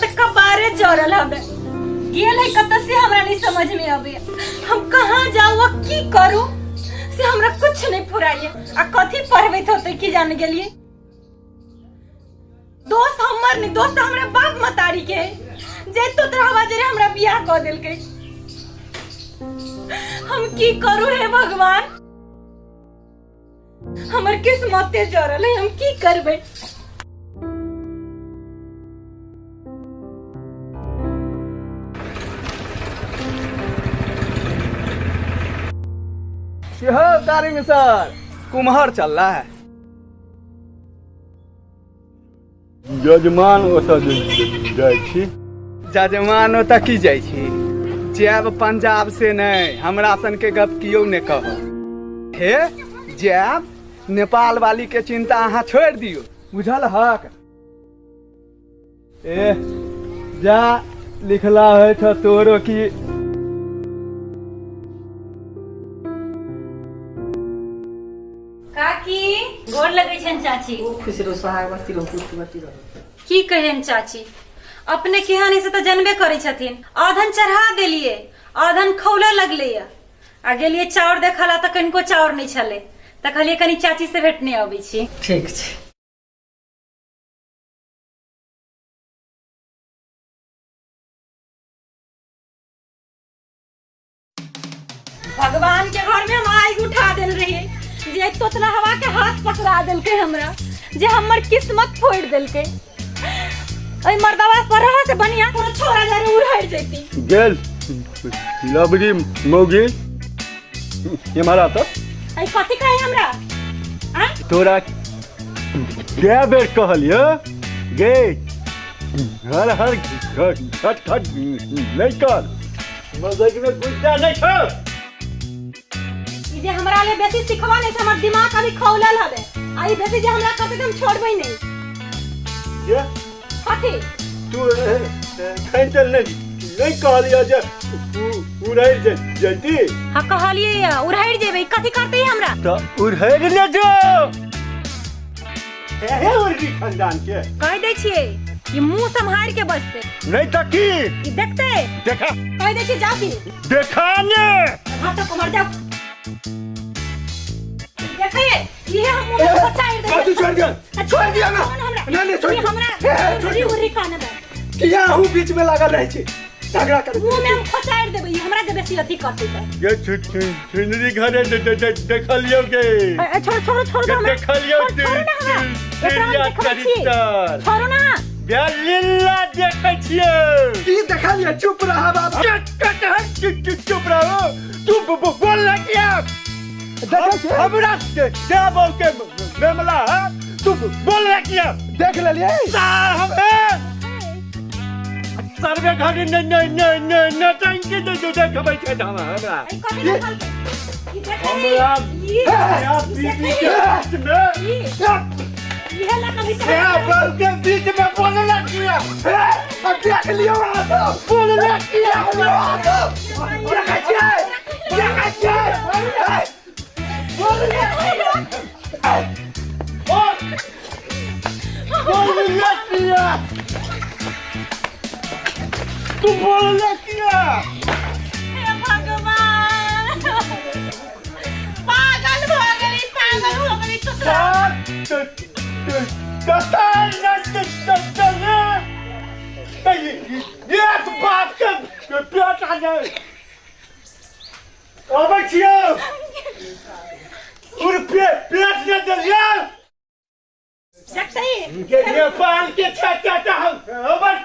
तऽ कपारे जरल हवे। गेल है कतऽ से हमरा नहीं समझ में आवे। हम कहाँ जाऊ आ की करू से हमरा कुछ नहीं फुराइए। आ कथी पढ़बैत होते की जान गेलिए। दोस्त हमर नहीं, दोस्त हमरा बाप मतारी के है जे तो तोरा जे हमरा बियाह कऽ देलकै। हम की करू हे भगवान, हमर किस्मते जरल है, हम की करबै। हो तारिंग सर कुम्हर चल रहा है। जजमान ओतऽ जाइ छी। जजमान ओतऽ की जाइ छी? जायब पंजाब से नहि, हमरा सन के गप कियो ने कह। हे जायब नेपाल वाली के चिंता अहाँ छोड़ि दियौ, बुझल हक। ए जा लिखला है छ तोरो की। काकी गोर लगै छनि चाची। खूब खुश रहू, सोहागवती रहू, पुत्रवती रहू। की कहियन चाची, अपने केहन से तऽ जनबे करै छथिन। अधन चढ़ा देलिए, अधन खौले लगले या। आ गेलिए चाउर देखला तऽ कनिको चाउर नहि छलै, तऽ कहलिए कनि चाची से भेटने अबै छी। ठीक छै। भगवान के घर में हम आग उठा देल रहिए जे तोतला हवा के हाथ पकड़ा देलकै हमरा, जे हमर किस्मत फोड़ देलकै। एहि मर्दवा पर रह से बढ़िया कोनो छोरा जा रे उड़ाइ जैती। गेल लबरी मौगी एम्हर तऽ। एहि कथी कहे हमरा? आँ? तोरा कै बेर कहलियो गे, हर हर खट खट नहीं कर, मगज में गुड्डा नहीं छो। ई जे हमरा ले बेसी सिखवा नहीं, हमर दिमाग अभी खौलल हवे। आ ई बेसी जे हमरा कहते हम छोड़बै नहीं। ये कथी? तू खैन चल नहीं नहीं कहलियो जे उड़ै जैती। हां कहलिए या उड़ाइर जेबै, कथी करते हमरा? त उड़ैर ने जो हे उर्गी खानदान के कह दै छियै ई मुंह सम्हार के बजते नहीं त की ई देखते देखा। कह दै छियै जाओ की देखा ने। हां तो कुमार जाओ देखिए ये हम मुंह में बचाई दे। बाजू छोड़ दिया, छोड़ दिया ना। ना, ना, छोड़ ये दिया। हमरा हे, छोड़ उर्री दिया। उर्री कान में किया हूँ बीच में लागल रहे छी झगड़ा कर। मुंह में हम खोचार देबै, ई हमरा जे बेसी अथी करतै त। ये छिनरी घरे देखलियो गे। ए, ए, छोड़, छोड़, छोड़ दो हमरा। देखलियो छोड़, छोड़ो ना हमरा। एकरा हम चिड़िया देखबै छी। चरित्र। छोड़ो ना। लीला देखै छियै। की देखलियै? चुप रह बाबा। कट है, चुप रहो। तू बोल ना किया? देखै छियै? हमरा के क्या बोल के मामला है? तू बोल ना किया? देख लेलियै? सार हम सर्वे घड़ी ने ने ने ने ने टंकी दे दे देखबै छै हमरा। ए, कथी देखलकै? ई देखै? हमरा ई हमरा बीबी के बीच में इहे ला कभी क्या बोल के बीच में बोलना किया? हे, अब देख लियौ अहाँ सब। बोलना किया? देख लियौ अहाँ सब। देखै छियै? देखै छियै? हे, बोलना किया? तू बोलना किया? हे भगवान, पागल भऽ गेली, पागल भऽ गेली तोतला। एक बाप के पेट आ जाए अबै छियौ उर पे पेट ने देलियै देखते के नेपाल के छटा हम अबै